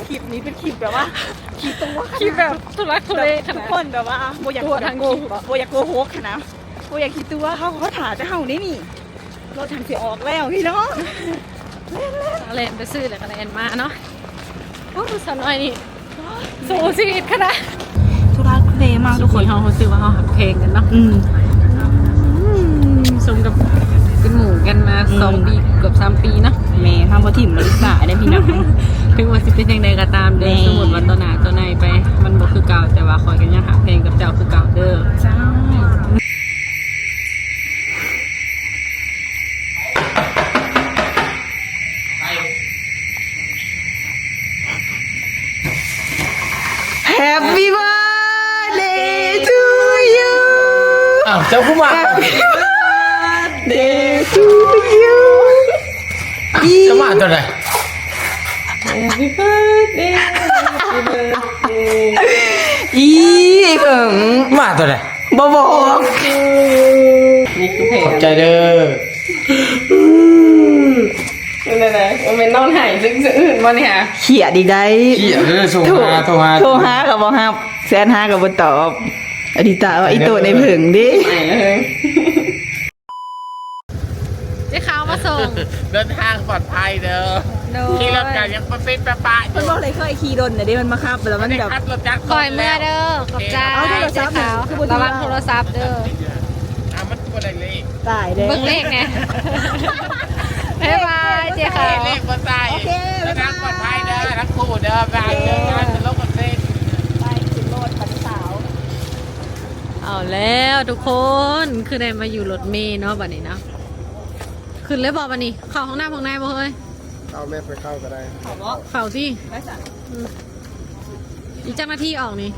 ຄລິບນີ້ເປັນຄລິບແບບວ່າຂີ້ຕົວະ ຄລິບແບບທຸລັກທຸເລຂະໜາດ ທຸກຄົນແບບວ່າບໍ່ຢາກ ຕົວະທາງ ໂກ ຂີ້ຕົວະ ບໍ່ຢາກໂກຫົກຫັ້ນນະ ບໍ່ຢາກຂີ້ຕົວະ ເຮົາ ເຂົາຖ້າແຕ່ເຮົານີ້ ລົດຫັ້ນຊິອອກແລ້ວພີ່ນ້ອງ ແລ່ນໄປຊື້ແລ້ວກໍແລ່ນມາເນາະ. ໂອ້ ສາວນ້ອຍນີ້ ສູ້ຊີວິດຂະໜາດ ທຸລັກທຸເລມາກທຸກຄົນ. ເຮົາຮູ້ສຶກວ່າເຮົາຮັກແພງກັນເນາະ. ອືມ ສົມກັບເປັນໝູ່ກັນມາ ອືມ ສອງປີ ເກືອບສາມປີເນາະ. ແມ່ນ ເຮົາບໍ່ຖິ້ມລາລິສາເດ້ພີ່ນ້ອງ ເຖິງວ່າຊິເປັນຈັ່ງໃດກໍຕາມເດີ. ແມ່ນ ສົມມຸດວ່າຕໍ່ໜ້າຕໍ່ໃນໄປ ມັນບໍ່ຄືເກົ່າ ແຕ່ວ່າຂ້ອຍກໍຍັງຮັກແພງກັບເຈົ້າຄືເກົ່າເດີ. ເຈົ້າ. Happy birthday to you. ອ້າວ ເຈົ້າຄືມາ Happy birthday to you. ເຈົ້າມາຕອນໃດ? Happy birthday, happy birthday. ອີ ເພິ່ງ ມາຕອນໃດ? ບໍ່ບອກ. ນີ້ຄືເພງ ຂອບໃຈເດີ. ເປັນຈັ່ງໃດ? ບໍ່ແມ່ນນອນໄຫ້ຊະອື່ນບໍ່ນີ້ຫາ? ຄຽດອີກໄດ໋. ຄຽດເດີ ໂທຫາ ໂທຫາ ໂທຫາກໍບໍ່ຮັບ ແຊດຫາກໍບໍ່ຕອບ. ອາລິຕາວ່າ ອີໂຕໃນເພິ່ງເດ້. ເຈົ້າຂາວມາສົ່ງ ເດີນທາງປອດໄພເດີ. ໂດຍ ຂີ່ລົດກັນຍັງປະປິດປະປະຢູ່. ມັນບໍ່ໄດ້ເຄີຍຂີ່ດົນນະເດ້ ມັນມາຂັບແລ້ວມັນແບບ ຂ້ອຍເມືອເດີ. ຂອບໃຈ. ເອົາໂທລະສັບ ຄືບໍ່ຖື ລະວັງໂທລະສັບເດີ. ອ້າວ ມັນບໍ່ໄດ້ເລກ ຕາຍແລ້ວ ເບິ່ງເລກແດ່. ບາຍບາຍ ເຈ້ຂາວ ເລກບໍ່ໃສ່. ໂອເຄ ເດີນທາງປອດໄພເດີ ທັງຄູ່ເດີ. ບາຍບາຍ ເດີນທາງສະໂລກເຊ. ໄປຂຶ້ນລົດບັດນີ້ສາວ. ເອົາແລ້ວທຸກຄົນ ຄືໄດ້ມາຢູ່ລົດເມເນາະບັດນີ້ເນາະ. ຂຶ້ນເລີຍບໍ່ບັດນີ້? ເຂົ້າຫ້ອງນ້ຳຫ້ອງໃນບໍ່ເຮີ້ຍ? ເຂົ້າແມ່ນ ໄປເຂົ້າກໍໄດ້. ເຂົ້າບໍ່? ເຂົ້າຕິ. ໄປຊັ້ນ. ອືມ ອີກຈັກນາທີອອກນີ້?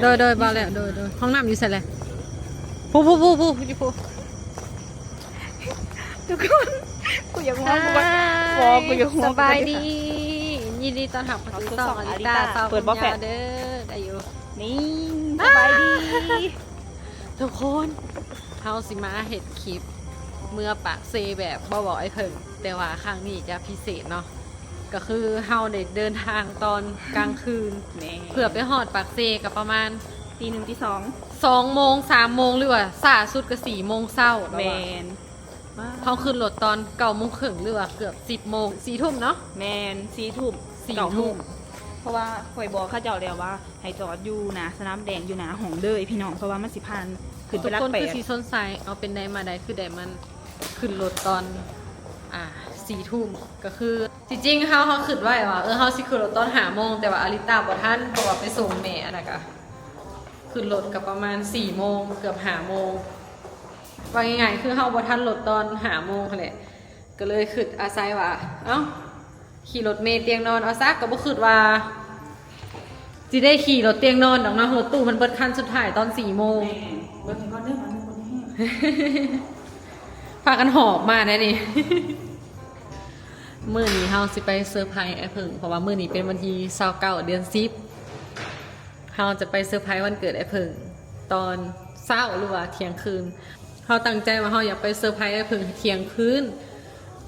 ໂດຍ ໂດຍ ບໍ່ແລ້ວ ໂດຍ ໂດຍ. ຫ້ອງນ້ຳຢູ່ໃສແຫຼະ? ຜູ້ ຜູ້ ຜູ້ ຜູ້ ຢູ່ຜູ້. ທຸກຄົນ ກູຢາກຮ້ອງ ອ່າ ຂໍ ກູຢາກຮ້ອງ. ສະບາຍດີ ຍິນດີຕ້ອນຮັບເຂົ້າສູ່ຊ່ອງອາລິຕາ ສາວ ເປີດບໍ່ແຟດ ເດີ. ໄດ້ຢູ່. ນີ້ ສະບາຍດີ ອ່າ ທຸກຄົນ. ເຮົາຊິມາເຮັດຄລິບເມືອປາກເຊແບບບໍ່ບອກອ້າຍເຜິ້ງ ແຕ່ວ່າຄັ້ງນີ້ຈະພິເສດເນາະ. ກໍຄືເຮົາໄດ້ເດີນທາງຕອນກາງຄືນ ແມ່ນ ເພື່ອໄປຮອດປາກເຊກໍປະມານຕີໜຶ່ງ ຕີສອງ ສອງໂມງ ສາມໂມງ ຫຼືວ່າຊ້າສຸດກໍສີ່ໂມງເຊົ້າ. ແມ່ນ ເຮົາຂຶ້ນລົດຕອນເກົ້າໂມງເຄິ່ງ ຫຼືວ່າເກືອບສິບໂມງ ສີ່ທຸ່ມເນາະ. ແມ່ນ ສີ່ທຸ່ມ ເກົ້າໂມງ ເພາະວ່າຂ້ອຍບອກເຂົາເຈົ້າແລ້ວວ່າໃຫ້ຈອດຢູ່ໜ້າສະໜາມແດງ ຢູ່ໜ້າຫ້ອງເລີຍພີ່ນ້ອງ ເພາະວ່າມັນຊິຜ່ານຂຶ້ນໄປຫຼັກແປດ. ທຸກຄົນຄືຊິສົນໃຈ ເອົາ ເປັນໃດມາໃດ ຄືໄດ້ມາຂຶ້ນລົດຕອນ ອ່າ ສີ່ທຸ່ມ ກໍຄື ທີ່ຈິງເຮົາ ເຮົາຄິດໄວ້ວ່າ ເອີ ເຮົາຊິຂຶ້ນລົດຕອນຫ້າໂມງ ແຕ່ວ່າອາລິຕາບໍ່ທັນ ເພາະວ່າໄປສົ່ງແມ່ ອັນນັ້ນກະຂຶ້ນລົດກໍປະມານສີ່ໂມງ ເກືອບຫ້າໂມງ. ເວົ້າງ່າຍໆ ຄືເຮົາບໍ່ທັນລົດຕອນຫ້າໂມງຫັ້ນແຫຼະ ກໍເລີຍຄິດອາໄສວ່າ ເອົ້າ ຂີ່ລົດເມຕຽງນອນເອົາຊະ ກໍບໍ່ຄິດວ່າຊິໄດ້ຂີ່ລົດຕຽງນອນດອກເນາະ ລົດຕູ້ມັນເບິດຄັນສຸດທ້າຍຕອນສີ່ໂມງ. ແມ່ນ ເບິ່ງໃຫ້ກ່ອນເດີ ມັນບໍ່ມີແຮງ ພາກັນຫອບມາແດ່ນີ້. ມື້ນີ້ເຮົາຊິໄປເຊີໄພອ້າຍເຜິ້ງ ເພາະວ່າມື້ນີ້ເປັນວັນທີຊາວເກົ້າ ເດືອນສິບ ເຮົາຈະໄປເຊີໄພວັນເກີດອ້າຍເຜິ້ງຕອນເຊົ້າ ຫຼືວ່າທ່ຽງຄືນ. ເຮົາຕັ້ງໃຈວ່າເຮົາຢາກໄປເຊີໄພອ້າຍເຜິ້ງທ່ຽງຄືນ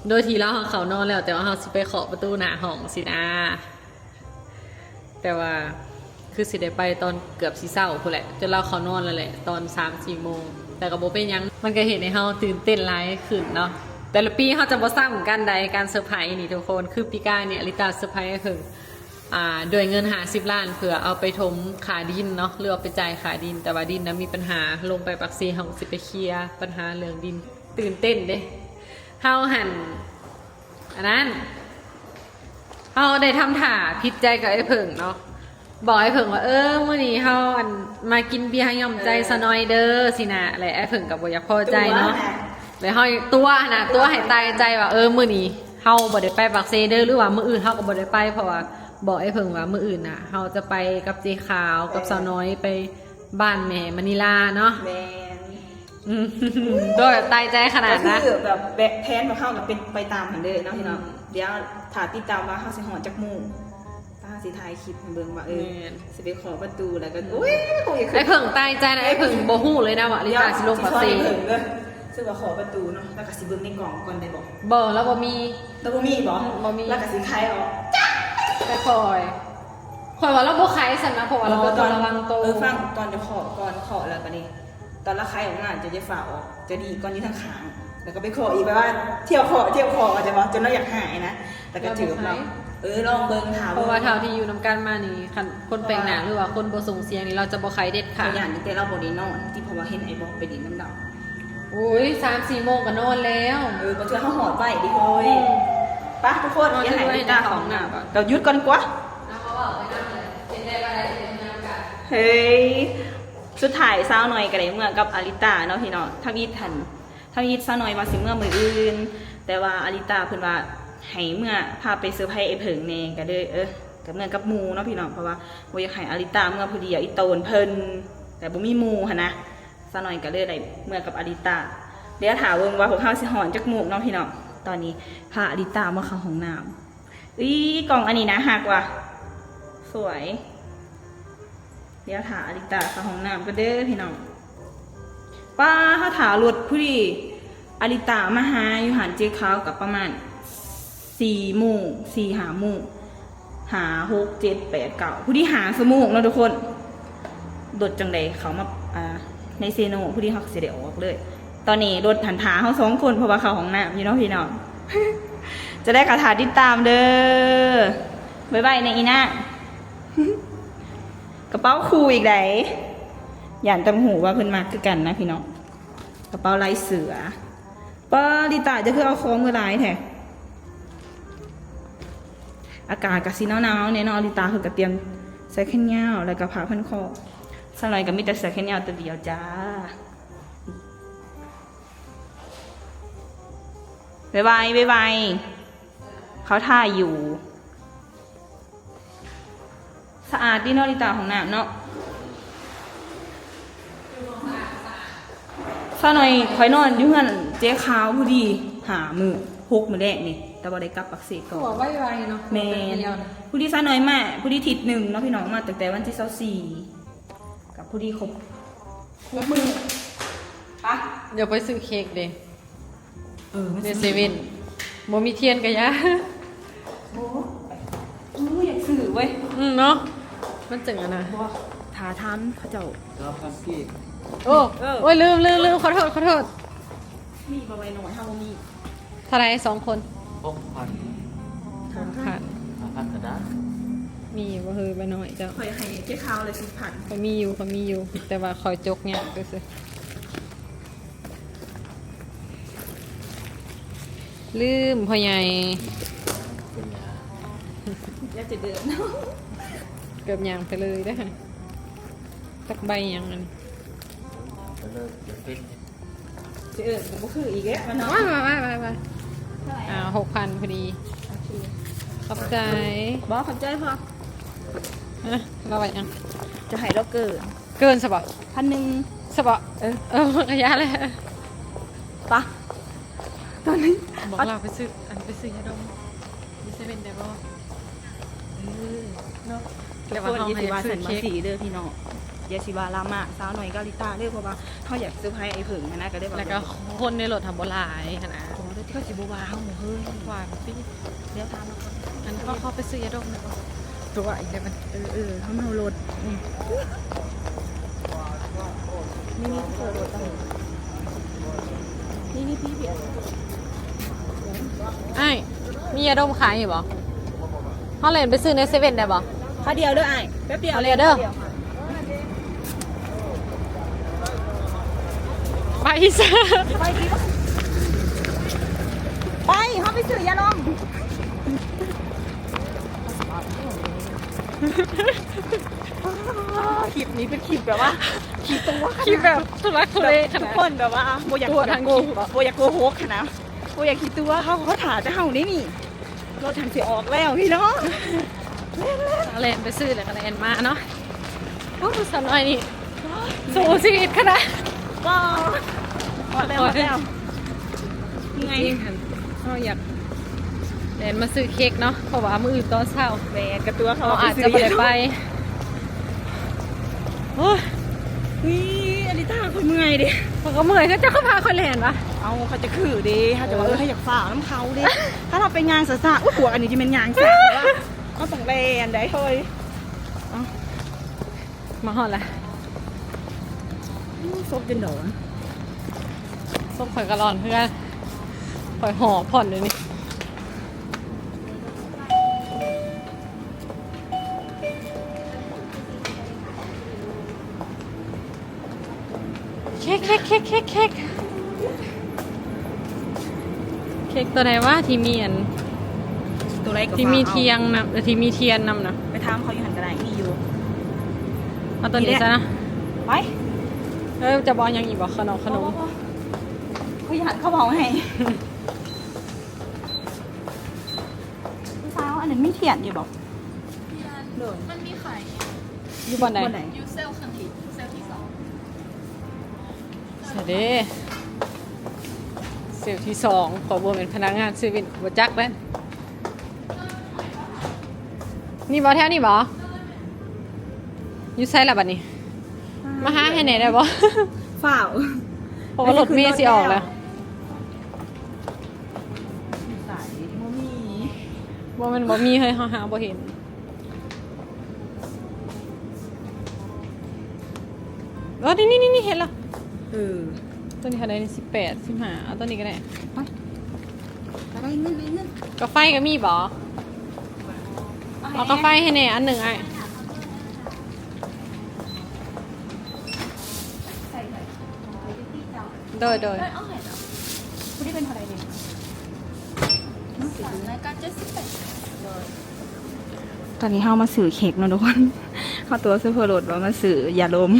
ໂດຍທີ່ລາວເຂົ້ານອນແລ້ວ ແຕ່ວ່າເຮົາຊິໄປເຄາະປະຕູໜ້າຫ້ອງຊີ້ນາ. ແຕ່ວ່າຄືຊິໄດ້ໄປຕອນເກືອບຊິເຊົ້າພຸ້ນແຫຼະ ຈົນລາວເຂົ້ານອນແລ້ວແຫຼະ ຕອນສາມສີ່ໂມງ. ແຕ່ກໍບໍ່ເປັນຫຍັງ ມັນກໍເຮັດໃຫ້ເຮົາຕື່ນເຕັ້ນຫຼາຍຂຶ້ນເນາະ. ແຕ່ລະປີເຮົາຈະບໍ່ຊ້ຳກັນໃດ ການເຊີໄພນີ້ທຸກຄົນ. ຄືປີກາຍນີ້ອາລິຕາເຊີໄພອ້າຍເຜິ້ງ ອ່າ ດ້ວຍເງິນຫ້າສິບລ້ານ ເພື່ອເອົາໄປຖົມຄ່າດິນເນາະ ຫຼືວ່າໄປຈ່າຍຄ່າດິນ. ແຕ່ວ່າດິນນະມີບັນຫາ ລົງໄປປາກເຊ ເຮົາກໍຊິໄປເຄຍບັນຫາເລື່ອງດິນ. ຕື່ນເຕັ້ນເດ້ ເຮົາຫັ້ນ ອັນນັ້ນ ເຮົາໄດ້ທຳທ່າຜິດໃຈກັບອ້າຍເຜິ້ງເນາະ ບອກອ້າຍເຜິ້ງວ່າ ເອີ ມື້ນີ້ເຮົາ ອັນ ມາກິນເບຍຍ້ອມໃຈສາວນ້ອຍເດີ ຊີ້ນະ. ແລະອ້າຍເຜິ້ງກໍບໍ່ຢາກພໍໃຈເນາະ ແລະເຮົາຕົວະຫັ້ນນະ ຕົວະໃຫ້ຕາຍໃຈວ່າ ເອີ ມື້ນີ້ເຮົາບໍ່ໄດ້ໄປປາກເຊເດີ ຫຼືວ່າມື້ອື່ນເຮົາກໍບໍ່ໄດ້ໄປ ເພາະວ່າບອກອ້າຍເຜິ້ງວ່າມື້ອື່ນນະ ເຮົາຈະໄປກັບເຈຂາວ ກັບສາວນ້ອຍໄປ ບ້ານແມ່ມະນີລາເນາະ. ແມ່ນ ອືມ ໂດຍແບບຕາຍໃຈຂະໜາດນະ ກໍຄືແບບແຜນຂອງເຮົານະເປັນໄປຕາມຫັ້ນເລີຍເນາະ ອືມ ພີ່ນ້ອງ. ດຽວຖ້າຕິດຕາມວ່າເຮົາຊິຮອດຈັກໂມງ ຖ້າເຮົາຊິຖ່າຍຄລິບໃຫ້ເບິ່ງວ່າ ເອີ ແມ່ນ ຊິໄປເຄາະປະຕູ ແລ້ວກໍ ອືມ ໂອ້ຍ ຄົງຢາກຂຶ້ນ ອ້າຍເຜິ້ງຕາຍໃຈນະ ອ້າຍເຜິ້ງບໍ່ຮູ້ເລີຍນະວ່າອາລິຕາຊິລົງປາກເຊ. ຄືວ່າເຄາະປະຕູເນາະ ລາວກະຊິເບິ່ງໃນກ້ອງກ່ອນໄດ້ບໍ່? ບໍ່ ລາວບໍ່ມີ. ລາວບໍ່ມີບໍ່? ອືມ ບໍ່ມີ. ລາວກະຊິໄຂອອກ ຈັກ ຄ່ອຍໆ ຂ້ອຍວ່າລາວບໍ່ໄຂຊັ້ນນະ ເພາະວ່າລາວຕ້ອງລະວັງໂຕ. ເອີ ຟັງຕອນເຈົ້າເຄາະກ່ອນ ເຄາະແລ້ວບາດນີ້ ຕອນລາວໄຂອອກມາ ເຈົ້າຢ່າຟ້າວອອກ ເຈົ້າດີດກ່ອນຢູ່ທາງຂ້າງ ແລ້ວກໍໄປເຄາະອີກ ແບບວ່າທ່ຽວເຄາະ ທ່ຽວເຄາະ ເຂົ້າໃຈບໍ່? ຈົນລາວຢາກຫາຍນະ ແລ້ວກໍຖືກເນາະ. ເອີ ລອງເບິ່ງ ຖ້າ ເພາະວ່າເທົ່າທີ່ຢູ່ນຳກັນມານີ້ ຄັນຄົນແປກໜ້າ ເພາະວ່າ ຫຼືວ່າຄົນບໍ່ສົ່ງສຽງນີ້ ລາວຈະບໍ່ໄຂເດັດຂາດ. ຂ້ອຍຢ້ານຕັ້ງແຕ່ລາວບໍ່ໄດ້ນອນ ທີ່ ເພາະວ່າເຫັນໄອ້ບອກໄປຫຼິ້ນນຳລາວ. ໂອ້ຍ ສາມສີ່ໂມງກໍນອນແລ້ວ. ເອີ ບາງເທື່ອເຮົາຮອດໄວເດ້ເຮີ້ຍ. ອືມ ໄປທຸກຄົນ ເຮົາຈະໄດ້ເຮັດໃຫ້ເຂົານອນ. ກໍຢຸດກ່ອນກວ່າ. ເຮີ້ຍ ສຸດທ້າຍສາວນ້ອຍກໍໄດ້ເມືອກັບອາລິຕາເນາະພີ່ນ້ອງ. ທຳອິດຫັ້ນ ທຳອິດສາວນ້ອຍວ່າຊິເມືອມື້ອື່ນ ແຕ່ວ່າອາລິຕາເພິ່ນວ່າໃຫ້ເມືອ ພາໄປເຊີໄພອ້າຍເຜິ້ງແດ່ ກໍເລີຍ ເອີ ກໍເມືອກັບໝູ່ເນາະພີ່ນ້ອງ ເພາະວ່າບໍ່ຢາກໃຫ້ອາລິຕາເມືອຜູ້ດຽວ ອີ່ໂຕນເພິ່ນ ແຕ່ບໍ່ມີໝູ່ຫັ້ນນະ. ສາວນ້ອຍກໍເລີຍໄດ້ເມືອກັບອາລິຕາ. ດຽວຖ້າເບິ່ງວ່າພວກເຮົາຊິຮອດຈັກໂມງເນາະພີ່ນ້ອງ. ຕອນນີ້ພາອາລິຕາມາເຂົ້າຫ້ອງນ້ຳ. ອີ ກ້ອງອັນນີ້ໜ້າຮັກວ່າ ສວຍ. ດຽວຖ້າອາລິຕາເຂົ້າຫ້ອງນ້ຳກ່ອນເດີພີ່ນ້ອງ. ປ້າ ເຮົາຖ້າລົດ ພໍດີອາລິຕາມາຫາຢູ່ຮ້ານເຈຂາວກໍປະມານສີ່ໂມງ ສີ່ຫ້າໂມງ ຫ້າ ຫົກ ເຈັດ ແປດ ເກົ້າ ພໍດີຫ້າຊົ່ວໂມງເນາະທຸກຄົນ. ລົດຈັ່ງໃດເຂົ້າມາ ອ່າ ໃນເຊໂນ ພໍດີເຮົາກໍຊິໄດ້ອອກເລີຍ. ຕອນນີ້ລົດຫັ້ນຖ້າເຮົາສອງຄົນ ເພາະວ່າເຂົ້າຫ້ອງນ້ຳຢູ່ເນາະພີ່ນ້ອງ. ຈະໄດ້ກໍຖ້າຕິດຕາມເດີ. ໄວໆແດ່ອີນາ. ກະເປົາຄູ່ອີກໃດ໋ ຢ້ານແຕ່ບໍ່ຮູ້ວ່າເພິ່ນມັກຄືກັນນະພີ່ນ້ອງ. ກະເປົາລາຍເສືອ. ປ້າ ລິຕາ ເຈົ້າຄືເອົາຂອງມາຫຼາຍແທ້? ອາກາດກະຊິໜາວໆແດ່ເນາະ. ລິຕາເພິ່ນກະຕຽມເສື້ອແຂນຍາວ ແລ້ວກະຜ້າພັນຄໍ. ສາວນ້ອຍກະມີແຕ່ເສື້ອແຂນຍາວຕົວດຽວຈ້າ. ໄວໆ ໄວໆ ເຂົາຖ້າຢູ່. ສະອາດດີເນາະລິຕາ ຫ້ອງນ້ຳເນາະ. ສາວນ້ອຍຂ້ອຍນອນຢູ່ເຮືອນເຈຂາວພໍດີຫ້າມື້ ຫົກມື້ແລກນີ້ ແຕ່ວ່າໄດ້ກັບປາກເຊກ່ອນ. ໄວໆເນາະ. ແມ່ນ ພໍດີສາວນ້ອຍມາ ພໍດີທິດໜຶ່ງເນາະພີ່ນ້ອງ ມາຕັ້ງແຕ່ວັນທີຊາວສີ່ ກະພໍດີຄົບ ຄົບມື້. ໄປ ດຽວໄປຊື້ເຄ້ກເດ້. ເອີ ໃນເຊເວັ່ນ ບໍ່ມີທຽນກະຢ່າ. ໂອ້ ຢາກຊື້ເວີຍ. ອືມ ເນາະ ມັນຈັ່ງອັນນະ. ບໍ່ ຖ້າຖາມເຂົາເຈົ້າ. ໂອ້ ເອີ ໂອ້ຍ ລືມ ລືມ ລືມ ຂໍໂທດ ຂໍໂທດ. ມີບໍ່ໃບໜ້ອຍ ເຮົາບໍ່ມີ. ເທົ່າໃດ ສອງຄົນ? ຫົກພັນ. ຫົກພັນ ຫ້າພັນກະໄດ້. ມີບໍ່ເຮີ້ໃບໜ້ອຍເຈົ້າ? ຂ້ອຍໃຫ້ເຈ້ຂາວເລີຍສິບພັນ. ຂ້ອຍມີຢູ່ ຂ້ອຍມີຢູ່ ແຕ່ວ່າຂ້ອຍຈົກຍາກຊື່ໆ. ລືມພໍ່ໃຫຍ່ ເປັນຫຍັງ? ຢາກຈະເດີນ ເກືອບຍ່າງໄປເລີຍເດ້. ຈັກໃບຫຍັງອັນນີ້? ໄປເລີຍ ເປັນ ຊິເອີ້ນກໍບໍ່ຄືອີກແລ້ວເນາະ. ໄປໆໆໆ ອ່າ ຫົກພັນພໍດີ. ໂອເຄ ຂອບໃຈ. ບໍ່ ຂອບໃຈພໍ. ເອີ ລາວວ່າຫຍັງ? ຈະໃຫ້ລາວເກີນ. ເກີນຊະບໍ? ພັນໜຶ່ງຊະບໍ? ເອີ ເອີ ມັນກະຢ່າແຫຼະ. ປະ ຕອນນີ້ ບອກລາວໄປຊື້ ອັນ ໄປຊື້ຢາດົມຢູ່ເຊເວັ່ນໄດ້ບໍ່? ເອີ ເນາະ ແຕ່ວ່າເຮົາ ທຸກຄົນ ຢ່າຊິວ່າຊັ້ນວ່າຊີ້ເດີພີ່ນ້ອງ ຢ່າຊິວ່າລາມາສາວນ້ອຍກາລິຕາເດີ ເພາະວ່າເຮົາຢາກເຊີໄພອ້າຍເຜິ້ງຫັ້ນນະ ກະໄດ້ວ່າ ແລ້ວກະຄົນໃນລົດຫັ້ນບໍ່ຫຼາຍຫັ້ນນະ. ເຂົາຊິບໍ່ວ່າເຮົາບໍ່ເຮີ້ຍ ວ່າຕິ. ດຽວຖາມເຂົາກ່ອນ ອັນ ເຂົາ ເຂົາໄປຊື້ຢາດົມນະ. ຕົວະອີກແລ້ວມັນ ເອີ ເອີ ເຮົາເມົາລົດ. ອືມ ນີ້ໆ ເຂົາເມົາລົດ. ນີ້ໆ ພີ່ໆ ອ້າຍ ມີຢາດົມຂາຍຢູ່ບໍ່? ເຮົາແລ່ນໄປຊື້ໃນເຊເວັ່ນໄດ້ບໍ່? ຄາວດຽວເດີອ້າຍ ແປັບດຽວ ຄາວດຽວເດີ. ໄປຊະ ໄປດີບໍ່? ໄປ ເຮົາໄປຊື້ຢາດົມ. ຄລິບນີ້ເປັນຄລິບແບບວ່າຂີ້ຕົວະ ຄລິບແບບທຸລັກທຸເລຂະໜາດ ທຸກຄົນແບບວ່າບໍ່ຢາກ ບໍ່ຢາກໂກຫົກຫັ້ນນະ ບໍ່ຢາກຂີ້ຕົວະ. ເຂົາ ເຂົາຖ້າແຕ່ເຮົານີ້ນີ້ ລົດຫັ້ນຊິອອກແລ້ວພີ່ນ້ອງ. ແລ່ນໄປຊື້ແລ້ວກະແລ່ນມາເນາະ. ໂອ້ ສາວນ້ອຍນີ້ສູ້ຊີວິດຂະໜາດ. ບໍ່ ຮອດແລ້ວ ຮອດແລ້ວ. ເມື່ອຍ. ເຮົາຢາກແລ່ນມາຊື້ເຄ້ກເນາະ ເພາະວ່າມື້ອື່ນຕອນເຊົ້າ ແມ່ນ ກະຕົວະເຂົາ ເຮົາອາດຈະບໍ່ໄດ້ໄປ. ໂອ້ຍ ນີ້ ລິຕາ ຂ້ອຍເມື່ອຍເດ້ ຂ້ອຍກໍເມື່ອຍ ເຂົາເຈົ້າກໍພາຂ້ອຍແລ່ນວະ. ເອົາ ເຂົາຈະຄືເດ້ ເຮົາຈະວ່າ ເອີ ເອີ ເຮົາຢາກຟ້າວນຳເຂົາເດ້ ຖ້າເຮົາໄປຍ່າງຊ້າໆ. ອຸ້ຍ ພວກອັນນີ້ຊິແມ່ນຍ່າງຊ້າວະ ເຮົາຕ້ອງແລ່ນໄດ໋ເຮີ້ຍ. ເອົ້າ ມາຮອດລະ ສົບຈົນດອນ ສົບຂ້ອຍກໍຮ້ອນເຮືອ ຂ້ອຍຫອບພ້ອມດຽວນີ້. ເຄັກ ເຄັກ ເຄັກ ເຄັກ ເຄັກ ເຄັກຕົວໃດວະ ທີ່ມີອັນ ຕົວໃດກໍ ທີ່ມີທຽນນຳ ທີ່ມີທຽນນຳນະ ໄປຖາມເຂົາຢູ່ຫັ້ນກໍໄດ້ ມີຢູ່. ເອົາຕົວນີ້ຊະນະ ໄປ. ເອີ ຈະບໍ່ເອົາຫຍັງອີກບໍ່? ຂະໜົມ ຂະໜົມ ບໍ່ ບໍ່ ບໍ່ ຂ້ອຍຢ້ານເຂົາເວົ້າໃຫ້. ຜູ້ສາວ ອັນນັ້ນມີທຽນຢູ່ບໍ່? ທຽນ ໂດຍ ມັນມີຂາຍ ຢູ່ບ່ອນໃດ? ຢູ່ເຊວເຄິ່ງລິດ ເຊວທີສອງ ໃສເດ້ ເຊວທີສອງ. ຂ້ອຍບໍ່ແມ່ນພະນັກງານເຊເວັ່ນ ຂ້ອຍບໍ່ຈັກເດ້. ນີ້ບໍ່ ແຖວນີ້ບໍ່? ຢູ່ໃສລະບັດນີ້? ມາຫາໃຫ້ແດ່ໄດ້ບໍ່? ຟ້າວ ເພາະວ່າລົດເມຊິອອກແລ້ວ. ບໍ່ມີ ບໍ່ແມ່ນບໍ່ມີເຮີ້ຍ ເຮົາຫາບໍ່ເຫັນ. ເອີ ນີ້ໆໆ ເຫັນລະ. ເອີ ຕົວນີ້ເທົ່າໃດນີ້? ສິບແປດ ສິບຫ້າ ເອົາຕົວນີ້ກໍໄດ້. ໄປ ໄປ ໄດ້ເງິນ ໄດ້ເງິນ. ກາໄຟກໍມີບໍ່? ເອົາກາໄຟໃຫ້ແດ່ອັນໜຶ່ງ ອ້າຍ. ໂດຍ ໂດຍ ເອີ ເອົາໃຫ້ເນາະ. ຜູ້ນີ້ເປັນເທົ່າໃດນີ້? ສາມຮ້ອຍເກົ້າສິບແປດ. ໂດຍ ຕອນນີ້ເຮົາມາຊື້ເຄັກເນາະທຸກຄົນ ເຮົາຕົວະໂຊເຟີລົດວ່າມາຊື້ຢາລົມ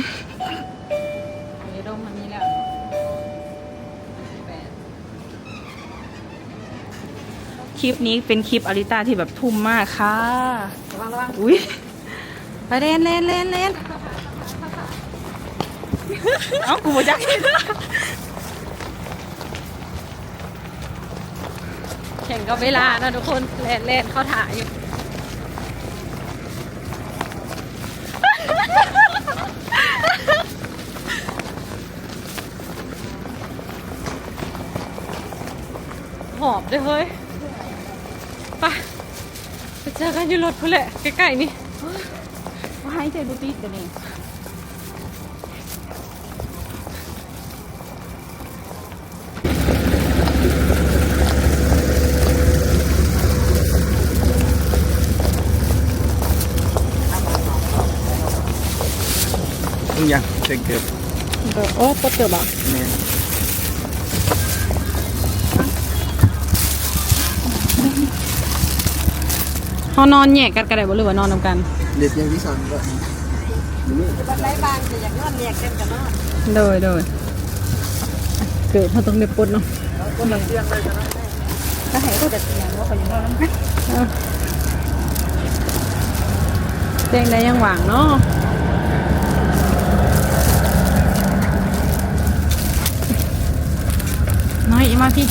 ຢາດົມມັນມີແລ້ວ. ຄລິບນີ້ເປັນຄລິບອາລິຕາທີ່ແບບທຸ່ມມາກຄ່ະ. ລະວັງ ລະວັງ ອຸ້ຍ ໄປແລ່ນ ແລ່ນ ແລ່ນ ແລ່ນ. ເອົ້າ ກູບໍ່ຈັກ ແຂ່ງກັບເວລາເນາະທຸກຄົນ ແລ່ນ ແລ່ນເຂົ້າຖ້າຢູ່. ຫອບເດ້ເຮີ້ຍ ໄປ ໄປເຈີກັນຢູ່ລົດພຸ້ນແຫຼະ ໃກ້ໆນີ້. ຫາຍໃຈບໍ່ຕິດດຽວນີ້. ທຸກຢ່າງໃສ່ເກີບ. ໂອ້ ປົດເກີບບໍ່? ແມ່ນ. ເຮົານອນແຍກກັນກໍໄດ້ບໍ່ ຫຼືວ່ານອນນຳກັນ? ເດັດຢ່າງທີ່ສາມກໍ ບັນໄດບາງ ຈະຢາກນອນແຍກກັນກໍນອນ. ໂດຍ ໂດຍ ເກີບເຮົາຕ້ອງໄດ້ປົດເນາະ. ຄົນລະເຄື່ອງເລີຍກໍໄດ້ ກໍໃຫ້ຄົນລະເຕີຽງ ບໍ່ຄ່ອຍຢູ່ນອນນຳກັນ. ເອີ ຕຽງໃດຍັງຫວ່າງເນາະ? ນ້ອຍ ມາພີ້.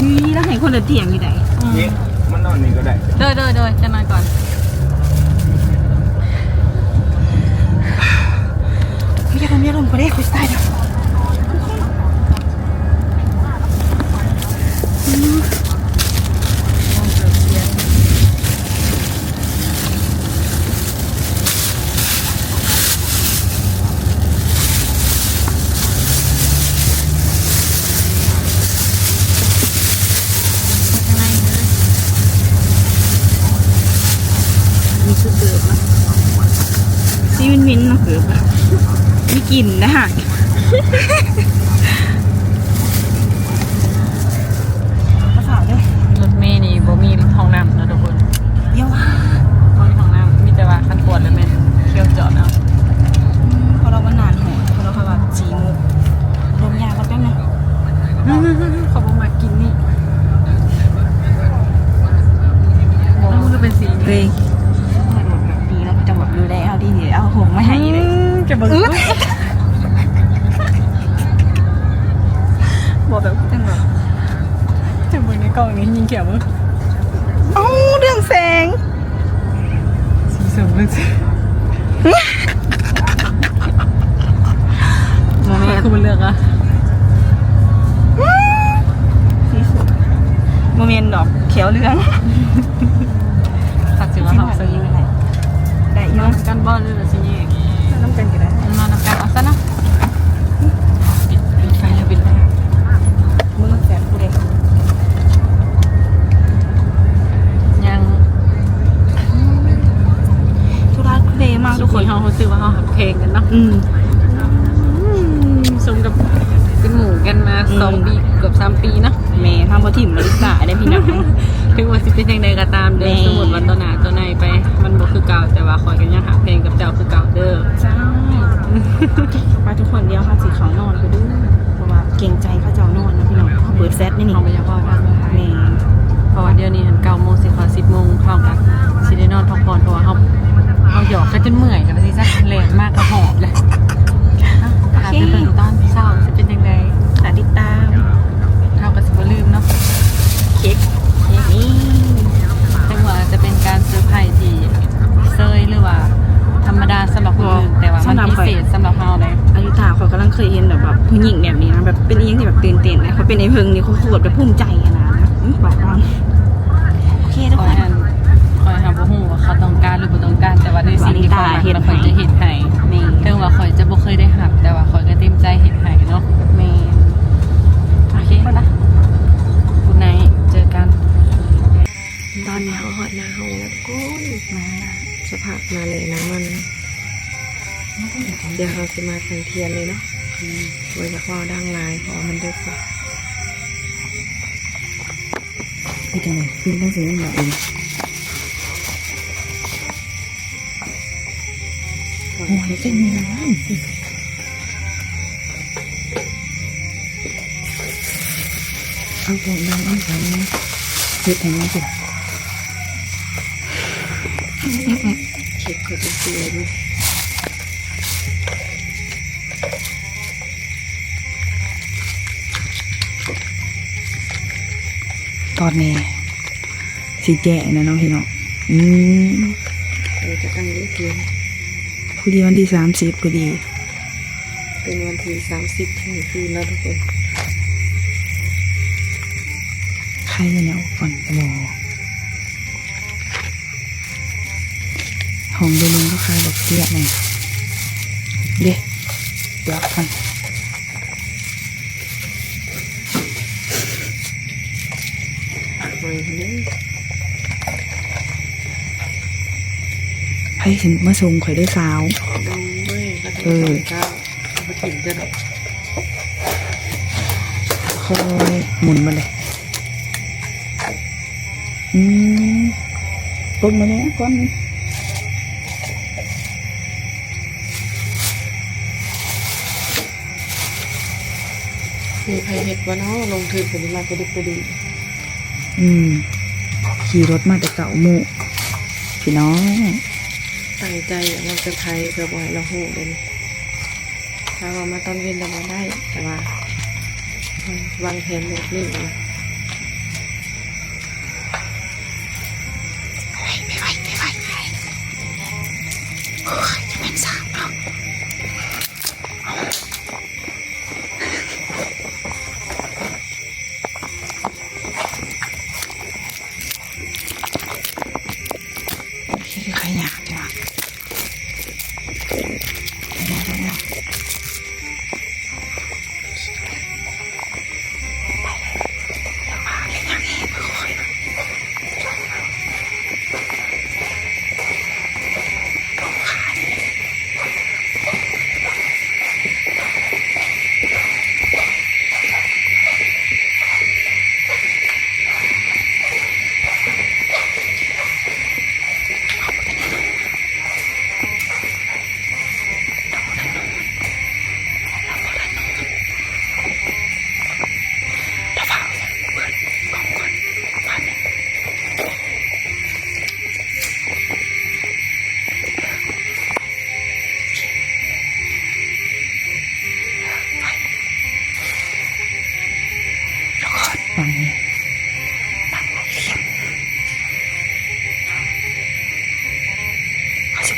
ນີ້ລະໃຫ້ຄົນລະຕຽງຢູ່ໃດ. ອືມ ນີ້ມານອນນີ້ກໍໄດ້. ໂດຍ ໂດຍ ໂດຍ ຈັກໜ້ອຍກ່ອນ. ເຮີ້ຍ ຢ່າລົມ ຢ່າລົມ ຂ້ອຍເດ້ ຂ້ອຍຊິຕາຍແລ້ວ. ອືມ. ມີຄືເກີບເນາະ ຊີວິນໆເນາະ ເກີບ ມີກິ່ນນະ. ມາສາວເດີ ລົດເມນີ້ບໍ່ມີຫ້ອງນ້ຳເນາະທຸກຄົນ. ຢ່າວ່າ ບໍ່ມີຫ້ອງນ້ຳ ມີແຕ່ວ່າຄັນປວດແລ້ວແມ່ນທ່ຽວຈອດເອົາ. ອືມ ເພາະວ່າມັນນານໂຫດ ເພາະວ່າວ່າສີ່ໂມງ. ດົມຢາກ່ອນແປັບໜຶ່ງ. ເຂົາບໍ່ມັກກິນນີ້. ບໍ່ ມັນຄືເປັນສີນີ້. ເອີຍ ໂດດແບບດີແລ້ວ ຈະແບບດູແລເຮົາດີ ເອົາຫົງມາໃຫ້ເລີຍ. ອືມ ຈະເບິ່ງ. ບໍ່ແບບ ຈັ່ງແບບ ຈະເບິ່ງໃນກ້ອງນີ້ຍິງຂຽວເບິ່ງ. ເອົ້າ ເລື່ອງແສງ ບໍ່ແມ່ນ ຄືບໍ່ເລືອກອະ ບໍ່ແມ່ນດອກ ແຂວເຫຼືອງ. ຄັນຊິວ່າເຮົາຊື້ ໄດ້ຢູ່ນຳກັນບໍ່ ຫຼືວ່າຊິແຍກ? ນຳກັນກໍໄດ້ ນຳກັນເອົາຊັ້ນເນາະ. ປິດ ປິດໄຟແລ້ວ ປິດໄຟ. ມື້ແຊບຜູ້ໃດ ຍັງ ທຸລາທຸເລມາກທຸກຄົນ. ເຮົາຮູ້ສຶກວ່າເຮົາຮັກແພງກັນເນາະ. ອືມ ສົມກັບເປັນໝູ່ກັນມາ ອືມ ສອງປີ ເກືອບສາມປີເນາະ. ແມ່ນ ເຮົາບໍ່ຖິ້ມລາລິສາເດ້ພີ່ນ້ອງ. ເຖິງວ່າຊິເປັນຈັ່ງໃດກໍຕາມເດີ ແມ່ນ ສົມມຸດວ່າຕໍ່ໜ້າຕໍ່ໃນໄປ ມັນບໍ່ຄືເກົ່າ ແຕ່ວ່າຂ້ອຍກໍຍັງຮັກແພງກັບເຈົ້າຄືເກົ່າເດີ. ເຈົ້າ ໄປທຸກຄົນ ດຽວເຮົາຊິເຂົ້ານອນໄປເດີ ເພາະວ່າເກງໃຈເຂົາເຈົ້ານອນນະພີ່ນ້ອງ. ເຮົາເປີດແຟລດນີ້ ເຮົາບໍ່ຢາກເວົ້າດັງ. ແມ່ນ ເພາະວ່າດຽວນີ້ຫັ້ນ ເກົ້າໂມງຊິເຂົ້າ ສິບໂມງ ເຮົາກໍຊິໄດ້ນອນພັກຜ່ອນ ເພາະວ່າເຮົາ ເຮົາຢອກກັນຈົນເມື່ອຍແລ້ວວ່າຊີ້ຊະ ແລ່ນມາກໍຫອບແລ້ວ. ໂອເຄ ຖ້າໄປເບິ່ງຕອນເຊົ້າຊິເປັນຈັ່ງໃດ ຖ້າຕິດຕາມ. ເຮົາກໍຊິບໍ່ລືມເນາະ ເຄ້ກ ເຄ້ກນີ້ ເຖິງວ່າຈະເປັນການເຊີໄພຣທີ່ເຊີຍ ຫຼືວ່າທຳມະດາສຳລັບຄົນອື່ນ ແຕ່ວ່າມັນພິເສດສຳລັບເຮົາເດ້. ອາລິຕາ ຂ້ອຍກຳລັງເຄີຍເຫັນແບບ ແບບຜູ້ຍິງແບບນີ້ນະ ແບບເປັນອີ່ຫຍັງທີ່ແບບຕື່ນເຕັ້ນນະ. ຂ້ອຍເປັນອ້າຍເພິ່ງນີ້ ຂ້ອຍຄືແບບ ແບບພູມໃຈຫັ້ນນະ. ອືມ ບອກກ່ອນ ໂອເຄ ທຸກຄົນ ຂ້ອຍຫັ້ນ ຂ້ອຍຫາບໍ່ຮູ້ວ່າເຂົາຕ້ອງການ ຫຼືບໍ່ຕ້ອງການ ແຕ່ວ່າໃນສິ່ງທີ່ຂ້ອຍມັກ ແລ້ວຂ້ອຍຈະເຮັດໃຫ້. ແມ່ນ ເຖິງວ່າຂ້ອຍຈະບໍ່ເຄີຍໄດ້ຮັບ ແຕ່ວ່າຂ້ອຍກໍເຕັມໃຈເຮັດໃຫ້ເນາະ. ແມ່ນ ໂອເຄ Good night ເຈີກັນ. ຕອນນີ້ເຮົາຮອດໜ້າຫ້ອງແລ້ວທຸກຄົນ. ມາ ສະພາບໜ້າແລ້ງໜ້າມັນ. ດຽວເຮົາຊິມາແຕ່ງທຽນເລີຍເນາະ. ອືມ ບໍ່ຢາກເວົ້າດັງຫຼາຍ ເພາະວ່າມັນດຶກແລ້ວ. ເຮັດຈັ່ງໃດ? ມີໜັງສືນຳບໍ່? ໂອ້ຍ ເຈັງນີ້ນະ ເອົາພວກນັ້ນເອົາໄປເຮັດໃຫ້ມັນເປັນ ເຮັດເພື່ອເປັນຕົວຢູ່. ຕອນນີ້ຊິແຈ້ງແລ້ວເນາະພີ່ນ້ອງ. ອືມ ເອີ ຈະຕັ້ງຢູ່ເທື່ອ ພໍດີວັນທີສາມສິບພໍດີ ເປັນວັນທີສາມສິບທ່ຽງຄືນແລ້ວທຸກຄົນ. ໃຄແລ້ວ ໂອ້ ຮ້ອນບໍ່. ຫ້ອງເດີໜຶ່ງກໍຂາຍບັກເຂືອແດ່ເດ້ ເລືອກມັນ ໃຜຊິມາສົ່ງຂ້ອຍເດີສາວ. ເອີ ບໍ່ຖິ້ມເດີດອກ. ຄ່ອຍໝູນມາເລີຍ. ອືມ ກົດມາແດ່ກ່ອນນີ້. ມີໃຜເຮັດບໍ່ເນາະ ລົງທຶນໄປນີ້ມາກະດິກກະດີ. ອືມ ຂີ່ລົດມາແຕ່ເກົ້າໂມງພີ່ນ້ອງ. ຕັ້ງໃຈມາເຊີໄພຣເພື່ອບໍ່ໃຫ້ລາວຮູ້ເດ້ນີ້. ຖ້າວ່າມາຕອນເວັນລະບໍ່ໄດ້ ແຕ່ວ່າວາງແຜນແບບນີ້. ໄວໆ ໄວໆ ໂອ້ຍ ຈະແມ່ນສາວເນາະ. ຄືຂະຫຍາດເດ້ວ່າ. ບັງນີ້ ບັງໄລ່ລຽນ ເຂົາຊິ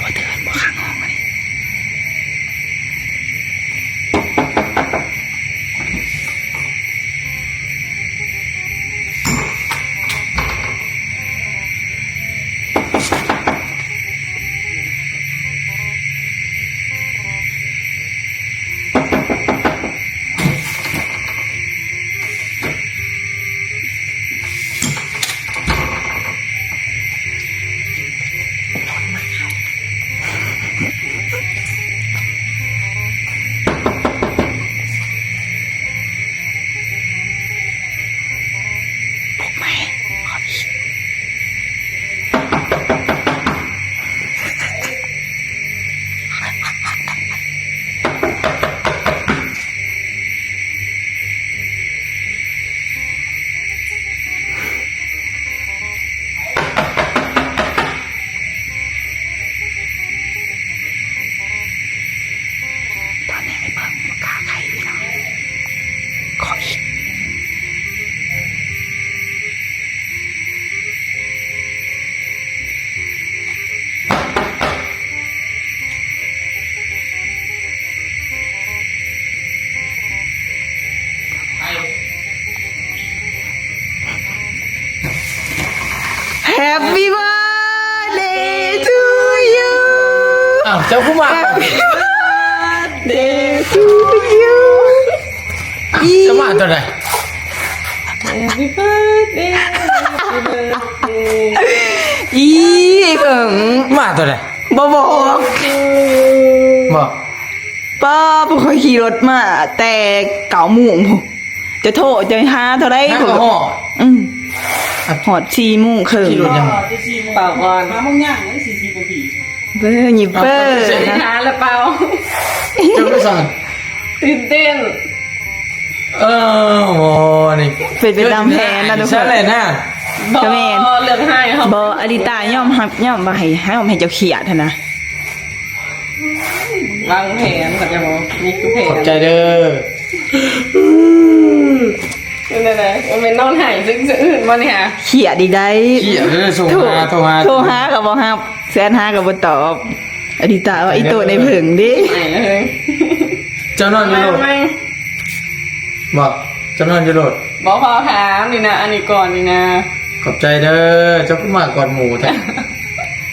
ເຈົ້າຄືມາ Happy birthday to you ອີ ເຈົ້າມາຕອນໃດ? Happy birthday, happy birthday. ອີ ເບິ່ງ ມາຕອນໃດ? ບໍ່ບອກ ບໍ່. ປ້າ ພວກຂ້ອຍຂີ່ລົດມາແຕ່ເກົ້າໂມງພຸ້ນ ຈະໂທຈະຫາເທົ່າໃດ ຫາກໍຮອດ ອືມ ຮອດສີ່ໂມງເຄິ່ງ ຂີ່ລົດຫຍັງ? ເປົ່າກ່ອນ ຫ້າໂມງຍ່າງໄດ້ສີ່ສິບນາທີ ເບິ່ງຍິບເປີ ເອົາ ຫາລະເປົ່າ ເຈົ້າຄືສັ່ນ ຕື່ນເຕັ້ນ ເອີ ບໍ່ ນີ້ ເປັນໄປຕາມແຜນນະທຸກຄົນ ຊັ້ນແຫຼະນະ ກໍແມ່ນ ບໍ່ ເລື່ອງຮ້າຍເຮົາ ບໍ່ ອາລິຕາຍອມຮັບ ຍອມວ່າໃຫ້ ໃຫ້ ໃຫ້ເຈົ້າຄຽດຫັ້ນນະ ວາງແຜນ ເຂົາເຈົ້າມີຄືແຜນ ຂອບໃຈເດີ ເປັນຈັ່ງໃດ? ບໍ່ແມ່ນນອນໄຫ້ຊະອື່ນບໍ່ນີ້ຫາ? ຄຽດອີກໄດ໋ ຄຽດເດີ ໂທຫາ ໂທຫາ ໂທຫາກໍບໍ່ຮັບ ແຊດຫາກໍບໍ່ຕອບ ອາລິຕາວ່າອີໂຕໃນເຜິ້ງເດ້ ໄປເລີຍ ເຈົ້ານອນຢູ່ໂລດ ບໍ່ ເຈົ້ານອນຢູ່ໂລດ ບໍ່ ພໍຖາມນີ້ນະ ອັນນີ້ກ່ອນນີ້ນະ ຂອບໃຈເດີ ເຈົ້າຄືມາກ່ອນໝູ່ແທ້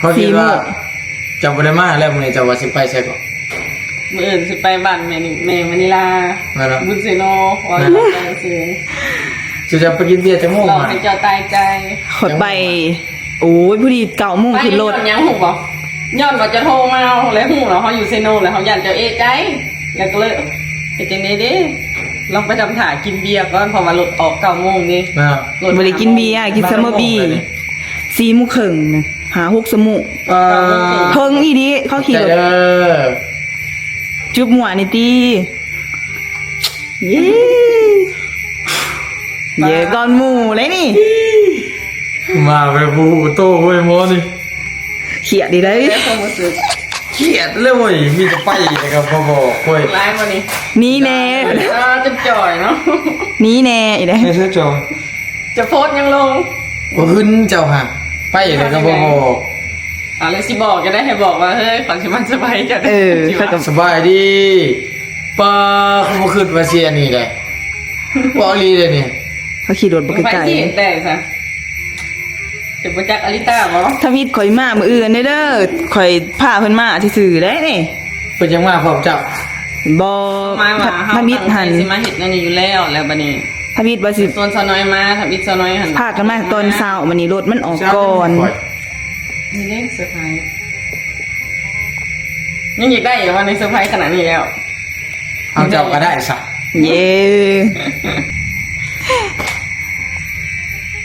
ຂ້ອຍຄິດວ່າ ສີ່ໂມງ ເຈົ້າບໍ່ໄດ້ມາແລ້ວ ມື້ນີ້ເຈົ້າວ່າຊິໄປໃສເກາະ? ມື້ອື່ນຊິໄປບ້ານແມ່ນີ້ ແມ່ມະນິລາ ແມ່ນບໍ່? ບຸນເຊໂນ ວ່າ ແມ່ນບໍ່? ໄປຊື່ ເຈົ້າຈະໄປກິນເບຍຈັກໂມງ? ລອງໃຫ້ເຈົ້າຕາຍໃຈ ຂ້ອຍໄປ ໂອ້ຍ ພໍດີເກົ້າໂມງຂຶ້ນລົດ ຍ້ອນຫຍັງຮູ້ບໍ່? ຍ້ອນວ່າເຈົ້າໂທມາແລ້ວຮູ້ແລ້ວເຮົາຢູ່ເຊໂນ ແລ້ວເຮົາຢ້ານເຈົ້າເອະໃຈ ແລ້ວກໍເລີຍ ເຮັດຈັ່ງໃດເດ້? ລອງໄປທຳທ່າກິນເບຍກ່ອນ ເພາະວ່າລົດອອກເກົ້າໂມງເດ້ ບໍ່ໄດ້ກິນເບຍ ກິນຊາມເບີບີ ສີ່ໂມງເຄິ່ງນະ ຫ້າຫົກຊົ່ວໂມງ ເອີ ເຖິງອີ່ຫຼີ ເຂົາຂີ່ລົດ ເອີ ຈຸບມົວນີ້ຕິ ເຢ້ ເຢ້ກ່ອນໝູ່ເລີຍນີ້ ມາແບບບໍ່ຮູ້ໂຕເວີຍໝໍນີ້ ຄຽດອີກໄດ໋ ຄຽດເລີຍເວີຍ ມີແຕ່ໄປແລ້ວກໍບໍ່ບອກເວີຍ ຫຼາຍບໍ່ນີ້ ໜີແດ່ ເອີ ຈົນຈ່ອຍເນາະ ໜີແດ່ອີກໄດ໋ ເຮັດໃຫ້ຈ່ອຍ ຈະໂພສຫຍັງລົງ ບໍ່ຂຶ້ນເຈົ້າຫາ ໄປແລ້ວກໍບໍ່ບອກ ອ່າ ແລ້ວຊິບອກກໍໄດ້ ໃຫ້ບອກວ່າ ເຮີ້ຍ ຂ້ອຍຊິມາສະບາຍເຈົ້າ ເອີ ຂ້ອຍກໍ ສະບາຍດີ ປ້າ ຂ້ອຍບໍ່ຄິດວ່າຊິອັນນີ້ເດ້ ເວົ້າອີ່ຫຼີເດ້ນີ້ ເຂົາຂີ່ລົດບໍ່ໄກໆ ໄປຊິເຮັດໄດ້ຊະ ເຈົ້າບໍ່ຈັກອາລິຕາບໍ່? ທຳອິດຂ້ອຍມາມື້ອື່ນເດີ ຂ້ອຍພາເພິ່ນມາຊື່ໆເດ້ນີ້ ເພິ່ນຍັງມາພ້ອມເຈົ້າ? ບໍ່ ມາວ່າເຮົາຕັ້ງໃຈຊິມາເຮັດແນວນີ້ຢູ່ແລ້ວ ແລ້ວບັດນີ້ ທຳອິດວ່າຊິຊວນສາວນ້ອຍມາ ທຳອິດສາວນ້ອຍຫັ້ນ ພາກັນມາຕອນເຊົ້າ ບັດນີ້ລົດມັນອອກກ່ອນ ນີ້ເດ້ເຊີໄພ ຍັງຢາກໄດ້ຢູ່ວ່າ ໃນເຊີໄພຂະໜາດນີ້ແລ້ວ ເອົາເຈົ້າກໍໄດ້ຊະ ເຢ້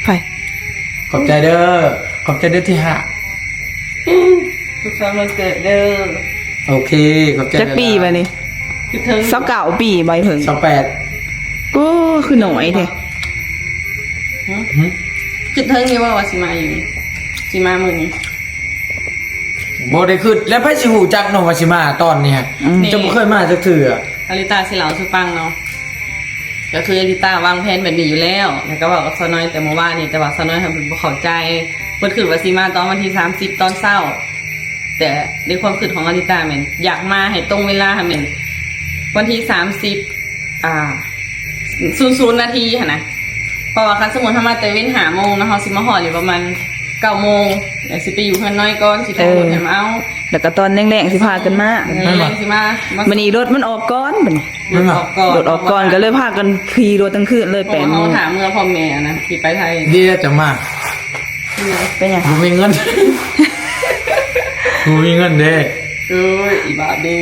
ໄປ ຂອບໃຈເດີ ຂອບໃຈເດີທີ່ຮັກ ສຸກສັນວັນເກີດເດີ ໂອເຄ ຂອບໃຈ ຈັກປີບັດນີ້? ຄິດເຖິງ ຊາວເກົ້າປີບໍ່ ເພິ່ງ ຊາວແປດ ໂອ້ ຄືໜ້ອຍແທ້ ຫຶ? ຄິດເຖິງຢູ່ບໍ່ວ່າຊິມາຢູ່ ຊິມາມື້ນີ້? ບໍ່ໄດ້ຄິດ ແລ້ວໃຜຊິຮູ້ຈັກເນາະວ່າຊິມາຕອນນີ້ ອືມ ເຈົ້າບໍ່ເຄີຍມາຈັກເທື່ອ ອາລິຕາຊິເລົ່າສູ່ຟັງເນາະ ກໍຄືອາລິຕາວາງແຜນແບບນີ້ຢູ່ແລ້ວ ແລ້ວກໍເວົ້າກັບສາວນ້ອຍແຕ່ມື້ວານນີ້ ແຕ່ວ່າສາວນ້ອຍເພິ່ນບໍ່ເຂົ້າໃຈ ເພິ່ນຄິດວ່າຊິມາຕອນວັນທີສາມສິບຕອນເຊົ້າ ແຕ່ໃນຄວາມຄິດຂອງອາລິຕາແມ່ນຢາກມາໃຫ້ຕົງເວລາ ໃຫ້ແມ່ນວັນທີສາມສິບ ອ່າ ສູນສູນນາທີຫັ້ນນະ ເພາະວ່າຄັນສົມມຸດເຮົາມາແຕ່ເວັນຫ້າໂມງເນາະ ເຮົາຊິມາຮອດນີ້ປະມານເກົ້າໂມງ ແລ້ວຊິໄປຢູ່ເຮືອນນ້ອຍກ່ອນ ຊິໂທລົດໃຫ້ມາເອົາ ແລ້ວກໍຕອນແລງໆຊິພາກັນມາ ເອີ ແລງໆຊິມາ ມື້ນີ້ລົດມັນອອກກ່ອນ ບັດນີ້ ລົດອອກກ່ອນ ລົດອອກກ່ອນ ກໍເລີຍພາກັນຂີ່ລົດທັງຄືນເລີຍ ເພາະວ່າເຮົາຖ້າເມືອພໍ່ແມ່ນະ ຊິໄປໄທ ດີແລ້ວຈະມາ ເປັນຫຍັງ? ບໍ່ມີເງິນ ບໍ່ມີເງິນເດ້ ເອີຍ ອີບາດເດ້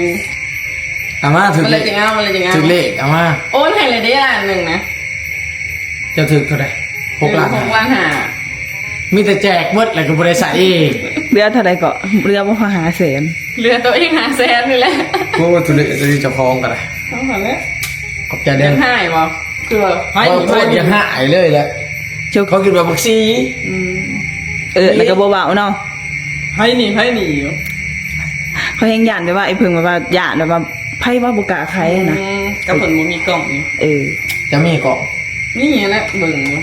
ເອົາມາ ຖືກເລກ ຖືກເລກ ເອົາມາ ໂອນໃຫ້ເລີຍເດ້ ລ້ານໜຶ່ງນະ ເຈົ້າຖືກເທົ່າໃດ? ຫົກລ້ານ ຫົກລ້ານຫ້າ ມີແຕ່ແຈກໝົດ ແລ້ວກໍບໍ່ໄດ້ໃຊ້ເອງ ເຫຼືອເທົ່າໃດເກາະ? ເຫຼືອບໍ່ພໍຫ້າແສນ ເຫຼືອໂຕເອງຫ້າແສນນີ້ແຫຼະ ໂອ້ ທຸເລດ ເຈົ້າຂອງກໍໄດ້ ເອົາຫັ້ນແຫຼະ ຂອບໃຈເດີ ຢາກຮ້າຍບໍ່? ຄືວ່າ ໄພ ເວົ້າໂຄດ ໄພ ຢາກຮ້າຍເລີຍແຫຼະ ເຈົ້າ ເຂົາຄິດວ່າບັກຊີ ອືມ ເອີ ແລ້ວກໍບໍ່ເວົ້າເນາະ ໄພນີ້ ໄພນີ້ຢູ່ ຂ້ອຍແຮ່ງຢ້ານແບບວ່າ ໄອ້ເພິ່ງແບບວ່າຢ້ານແບບວ່າ ໃຜວ່າບໍ່ກ້າໄຂຫັ້ນນະ ອືມ ກໍເພິ່ນບໍ່ມີກ້ອງນີ້ ເອີ ຈະມີກ້ອງ ນີ້ແຫຼະເບິ່ງຢູ່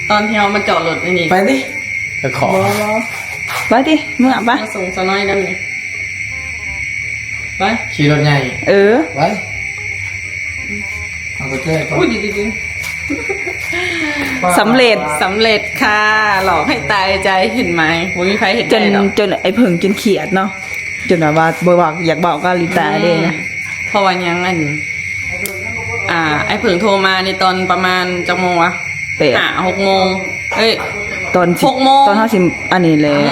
ຕອນທີ່ເຮົາມາຈອດລົດອັນນີ້ ໄປຕິ ໄປຂໍ ບໍ່ ບໍ່ ໄປຕິ ເມືອໄປ ມາສົ່ງສາວນ້ອຍນຳນີ້ ໄປ ຂີ່ລົດໃຫຍ່ ເອີ ໄປ ເອົາໄປແກ້ກ່ອນ ອຸ້ຍ ດີໆ ສຳເລັດ ສຳເລັດຄ່ະ ຫຼອກໃຫ້ຕາຍໃຈ ເຫັນໄໝ ບໍ່ມີໃຜເຮັດໄດ້ດອກ ຈົນ ຈົນໄອ້ເຜິ້ງຈົນຄຽດເນາະ ຈົນວ່າບໍ່ຢາກເວົ້າກັບອາລິຕາເດ້ນະ. ອືມ ເພາະວ່າຫຍັງ ອັນ ອ່າ ອ້າຍເຜິ້ງໂທມາໃນຕອນປະມານຈັກໂມງວະ? ແປດ ຫ້າ ຫົກໂມງ ເອີຍ ຕອນຊິ ຫົກໂມງ ຕອນເຮົາຊິອັນນີ້ແຫຼະ. ອືມ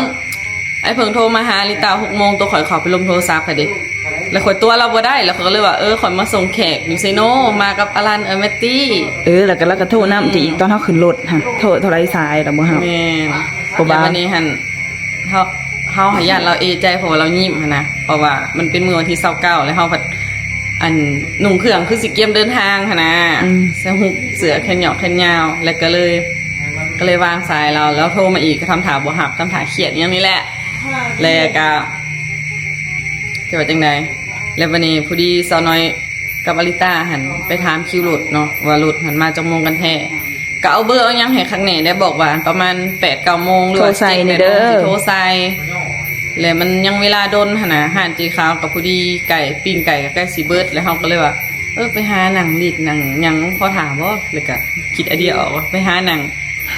ອ້າຍເຜິ້ງໂທມາຫາອາລິຕາຫົກໂມງ ໂຕຂ້ອຍເຂົ້າໄປລົມໂທລະສັບຫັ້ນເດ ແລ້ວຂ້ອຍຕົວະລາວບໍ່ໄດ້ ແລ້ວຂ້ອຍກໍເລີຍວ່າ ເອີ ຂ້ອຍມາສົ່ງແຂກຢູ່ເຊໂນ ມາກັບອາລັນ ເອີ ແມັດຕີ້ ເອີ ແລ້ວກໍ ແລ້ວກໍໂທນຳ ອືມ ອີກ ຕອນເຮົາຂຶ້ນລົດຫັ້ນ ໂທ ໂທຫຼາຍສາຍລາວບໍ່ຮັບ. ແມ່ນ ເພາະວ່າ ແລ້ວບັດນີ້ຫັ້ນ ເຮົາ ເຮົາຫາຢ້ານລາວເອໃຈ ເພາະວ່າລາວຍິ້ມຫັ້ນນະ ເພາະວ່າມັນເປັນມື້ວັນທີຊາວເກົ້າ ແລ້ວເຮົາພັດ ອັນ ນຸ່ງເຄື່ອງຄືຊິກຽມເດີນທາງຫັ້ນນະ ອືມ ໃສ່ຫຸບເສື້ອແຂນຍອກແຂນຍາວ ແລ້ວກໍເລີຍ ກໍເລີຍວາງສາຍລາວ ແລ້ວໂທມາອີກກໍທຳທ່າບໍ່ຮັບ ທຳທ່າຄຽດຫຍັງນີ້ແຫຼະ ແລ້ວກໍ ຈະວ່າຈັ່ງໃດ ແລ້ວບັດນີ້ພໍດີສາວນ້ອຍ ກັບອາລິຕາຫັ້ນໄປຖາມຄິວລົດເນາະ ວ່າລົດຫັ້ນມາຈັກໂມງກັນແທ້ ກໍເອົາເບີເອົາຫຍັງໃຫ້ຄັກແນ່ ແລ້ວບອກວ່າປະມານແປດເກົ້າໂມງ ຫຼືວ່າ ໂທໃສ່ ເຈັດແປດໂມງ ເດີ ຊິໂທໃສ່ ແລ້ວມັນຍັງເວລາດົນຫັ້ນນະ ຮ້ານເຈຂາວກໍພໍດີໄກ່ ປີ້ງໄກ່ກໍໃກ້ຊິເບິດ ແລ້ວເຮົາກໍເລີຍວ່າ ເອີ ໄປຫານັ່ງຫຼິ້ນນັ່ງຫຍັງພໍຖ້າບໍ່ ແລ້ວກໍຄິດໄອເດຍອອກວ່າໄປຫານັ່ງ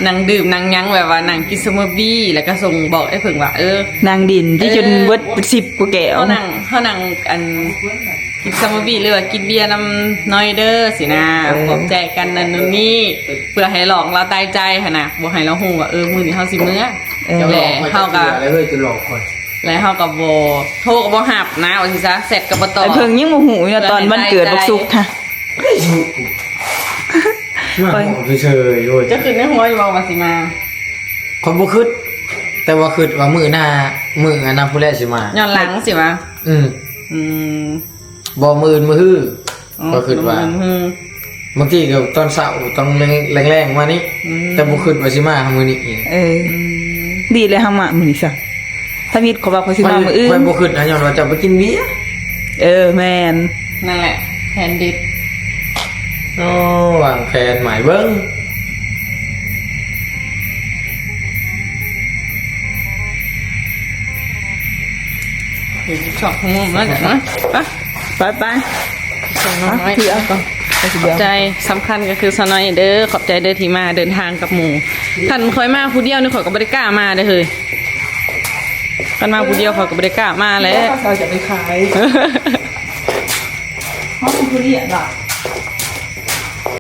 ນັ່ງດື່ມນັ່ງຫຍັງ ແບບວ່ານັ່ງກິນສະມູດບີ ແລ້ວກໍສົ່ງບອກອ້າຍເຜິ້ງວ່າ ເອີ ນັ່ງດິນທີ່ ເອີ ຈົນເບິດສິບກວ່າແກ້ວ ເຮົານັ່ງ ເຮົານັ່ງ ອັນ ກິນສະມູດບີ ຫຼືວ່າກິນເບຍນຳນ້ອຍເດີຊີ້ນະ ເອີ ປອບໃຈກັນນັ້ນໂນ່ນນີ້ ເພື່ອໃຫ້ຫຼອກລາວຕາຍໃຈຫັ້ນນະ ບໍ່ໃຫ້ລາວຮູ້ວ່າ ເອີ ມື້ນີ້ເຮົາຊິເມືອ ເອີ ແລະເຮົາກໍ ເອີ ເຮົາກໍບໍ່ ໂທກໍບໍ່ຮັບນະ ວ່າຊີ້ຊະ ແຊັດກໍບໍ່ຕອບ ອ້າຍເຜິ້ງຍັງບໍ່ຮູ້ຢູ່ນະ ຕອນວັນເກີດບັກສຸກຫັ້ນ ມາເວົ້າເຊີຍໆ ໂອ້ຍ ເຈົ້າຄິດໃນຫົວຢູ່ບໍ່ວ່າຊິມາ? ຂ້ອຍບໍ່ຄິດ ແຕ່ວ່າຄິດວ່າມື້ໜ້າ ມື້ອັນນັ້ນພຸ້ນແຫຼະຊິມາ ຍ້ອນຫຼັງຊິມາ ອືມ ອືມ ບໍ່ ມື້ອື່ນມື້ຮື ອໍ ຂ້ອຍຄິດວ່າ ມື້ອື່ນ ບາງທີກໍຕອນເຊົ້າ ຕອນແລງໆ ມານີ້ ອືມ ແຕ່ບໍ່ຄິດວ່າຊິມາມື້ນີ້ ເອີ ອືມ ດີແລ້ວເຮົາມາມື້ນີ້ຊະ ທຳອິດຂ້ອຍວ່າຂ້ອຍຊິມາມື້ອື່ນ ຂ້ອຍບໍ່ຄິດນະ ຍ້ອນວ່າເຈົ້າໄປກິນເບຍ ເອີ ແມ່ນ ນັ້ນແຫຼະ ແຜນເດັດ ໂອ້ ວາງແຜນໃໝ່ເບິ່ງ ເຮັດຊອກຂອງມັນນະ ໄປ ໄປ ໄປ ຂອງນ້ອຍ ເອົາ ຂອບໃຈ ສຳຄັນກໍຄືສາວນ້ອຍເດີ ຂອບໃຈເດີທີ່ມາເດີນທາງກັບໝູ່ ຄັນຂ້ອຍມາຜູ້ດຽວນີ້ ຂ້ອຍກໍບໍ່ໄດ້ກ້າມາເດີເຮີ້ຍ ຄັນມາຜູ້ດຽວຂ້ອຍກໍບໍ່ໄດ້ກ້າມາແຫຼະ ເຮົາຈະໄປຂາຍ ເຮົາເປັນຜູ້ລ້ຽງລະ